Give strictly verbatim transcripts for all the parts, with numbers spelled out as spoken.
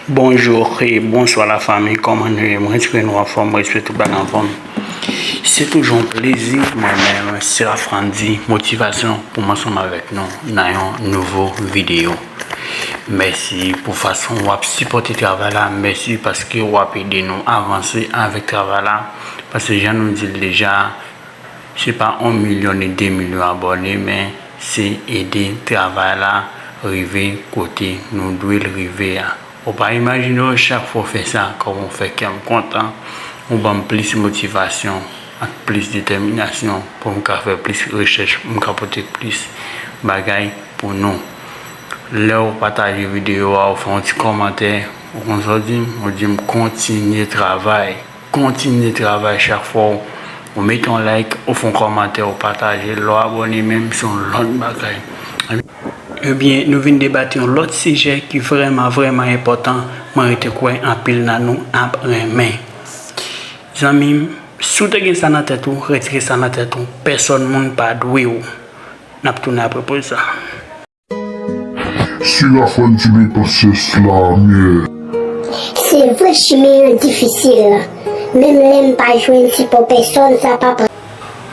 Bonjou e bonswa la fanmi, kòman nou ye? Mwen espere nou anfòm, mwen espere tout bagay anfòm. Se toujou yon plezi, mwen menm, Serafrandy Motivasyon, pou m ansanm avèk nou nan yon nouvo videyo. Mèsi pou fason w ap sipòte travay la, mèsi paske w ap ede nou avanse avèk travay la, paske jan nou di l deja, se pa yon milyon ni de milyon abòne, men se ede travay la rive kote nou dwe l rive a. Ou pa imajine w, chak fwa w fè sa, kòman w fè kè m kontan, ou ban m plis motivasyon ak plis detèminasyon pou m ka fè plis rechèch, pou m ka pote plis bagay pou nou. Lè w pataje videyo a, ou fè yon ti kòmantè, ou konn sa w di m? Ou di m kontinye travay. Kontinye travay chak fwa w, ou mete yon like, ou fè yon kòmantè, ou pataje, lè w abòne menm, se yon lòt bagay. Ebyen, nou vin debate yon lòt sijè ki vrèman, vrèman enpòtan, mwen rete kwè anpil nan nou ap renmen. Zanmi m, si w te gen sa nan tèt ou, retire sa nan tèt ou, pèsòn moun pa dwe w. N ap tounen apre poz sa. Sirafon Tibetans la mye. Se vre chimen an difisil, menm lè m pa jwenn sipò pèsòn sa pa pran.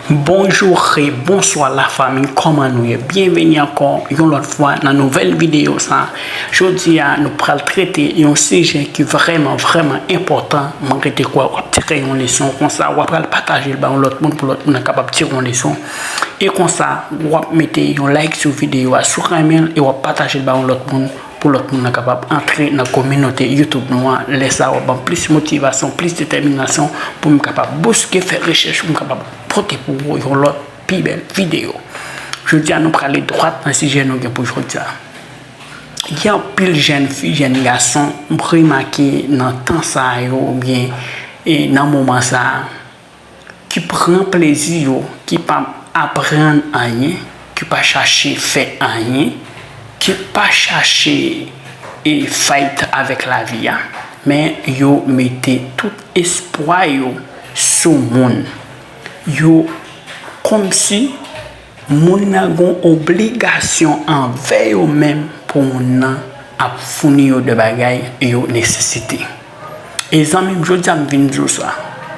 Bonjou e bonswa la fanmi, kòman nou ye? Byenveni ankò yon lòt fwa nan nouvèl videyo sa. Jodi a nou pral trete yon sijè ki vrèman vrèman enpòtan. Mwen rete kwè w ap tire yon leson konsa, w ap pral pataje l ba yon lòt moun pou lòt moun nan kapab tire yon leson. E konsa, w ap mete yon like sou videyo a si w renmen l e w ap pataje l ba yon lòt moun pou lòt moun nan kapab antre nan kominote YouTube nou an. Lè sa a, w ap ban m plis motivasyon, plis detèminasyon pou m kapab bouske fè rechèch, pou m kapab pote pou ou yon lòt pi bèl videyo. Jodi a, nou prale dwat nan sijè nou gen pou jodi a. Gen anpil jèn fi, jèn gason, m remake nan tan sa yo oubyen e nan moman sa a, ki pran plezi yo, ki pa aprann anyen, ki pa chache fè anyen, ki pa chache e fight avèk lavi a, men yo mete tout espwa yo sou moun. Yo kòmsi moun nan gen yon obligasyon anvè yo menm pou moun nan ap founi yo de bagay yo nesesite. E zanmi m, jodi a m vin di w sa,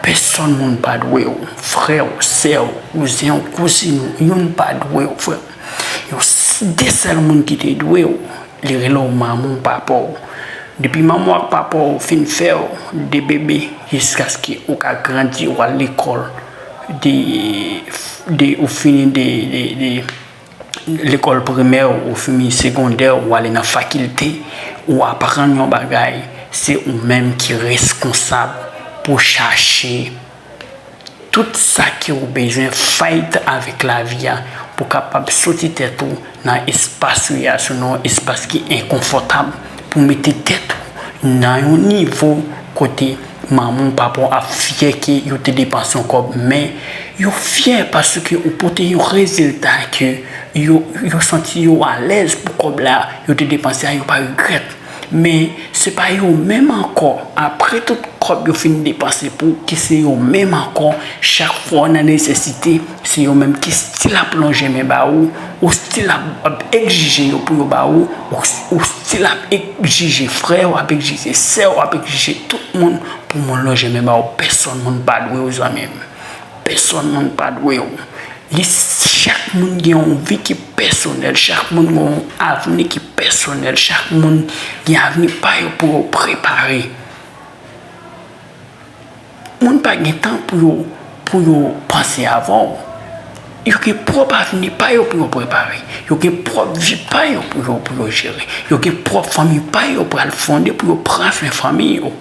pèsòn moun pa dwe w, frè w, sè w, kouzen w, kouzin ou, youn pa dwe w, frè m. Yon s- de sèl moun ki te dwe w, li rele w manman w, papa w. Depi manman w ak papa w fin fè w de bebe jiskaske ou ka grandi, ou al lekòl, de, de, ou fini de, de, de lekòl primè, ou fini segondè, ou ale nan fakilte, ou aprann yon bagay, se ou menm ki reskonsab pou chache tout sa ke ou bezwen fight avèk lavi a pou kapab soti tèt ou nan espas ou ye a, sou nan yon espas ki enkonfòtab, pou mete tèt ou nan yon nivo kote manman w, papa w ap fyè ke yo te depanse yon kòb, men yo fyè paske ou pote yon rezilta ke yo, yo santi yo alèz pou kòb la yo te depanse a, yo pa regrèt. Men se pa yo menm ankò, apre tout kòb yo fin depanse pou ou, ki se yo menm ankò, chak fwa w nan nesesite, se yo menm ki still ap lonje men ba ou, ou still ap, ap egzije yo pou yo ba ou, ou, ou still ap egzije frè w, ap egzije sè w, ap egzije tout moun pou moun lonje men ba ou. Pèsòn moun pa dwe w, zanmi m. Pèsòn moun pa dwe w. Li, chak moun gen yon vi ki pèsonèl, chak moun gen yon avni ki pèsonèl, chak moun gen avni pa yo pou yo prepare. Moun pa gen tan pou yo, pou yo panse avan w. Yo gen pwòp avni pa yo pou yo prepare. Yo gen pwòp vi pa yo pou yo, pou yo jere. Yo gen pwòp fanmi pa yo pral fonde pou yo pran swen fanmi yo.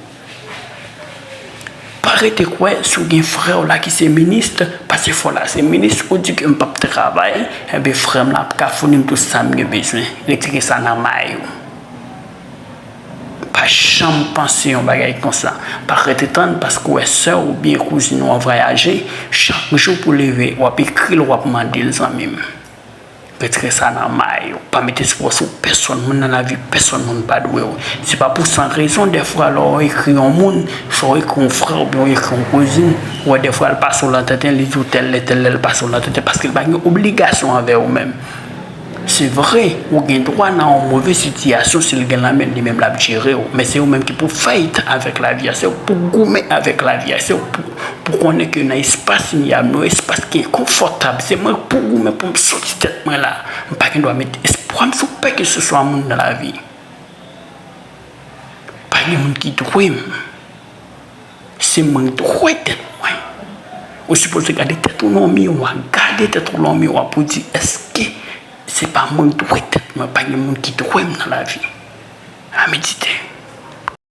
Pa rete kwè si w gen frè w la ki se minis, paske frè w la se minis, ou di ke m p ap travay, enben frè m la ap ka founi m tout sa m gen bezwen. Retire sa nan may ou. Pa janm panse yon bagay konsa. Pa rete tann paske w wè sè w oubyen kouzin ou an vwayaje, chak jou pou leve, w ap ekri l, w ap mande l, zanmi m. Retire sa nan may ou. Pa mete espwa w sou pèsòn moun nan lavi, pèsòn moun pa dwe w. Se pa pou san rezon, dèfwa lè w ekri yon moun, swa w ekri yon frè oubyen w ekri yon kouzin, ou wè dèfwa l pase w nan tenten, li di w tèl lè, tèl lè l pase w nan tenten, paske l pa gen obligasyon anvè ou menm. Se vre, ou gen dwa nan yon move sitiyasyon, si l gen lanmè, li menm l ap jere w. Men se ou menm ki pou fight avèk lavi a, se ou pou goumen avèk lavi a, se ou pou, pou konnen ke nan espas myab, nan espas ki enkonfòtab, se mwen pou goumen pou m soti tèt mwen la. M pa gen dwa met espwa m sou pèkeseswa moun nan lavi. Pa gen moun ki dwe m. Se mwen k dwe tèt mwen. Ou sipoze gade tèt ou nan miwa. Gade tèt ou nan miwa pou di, èske se pa mwen k dwe tèt mwen? Pa gen moun ki dwe m nan lavi. A medite.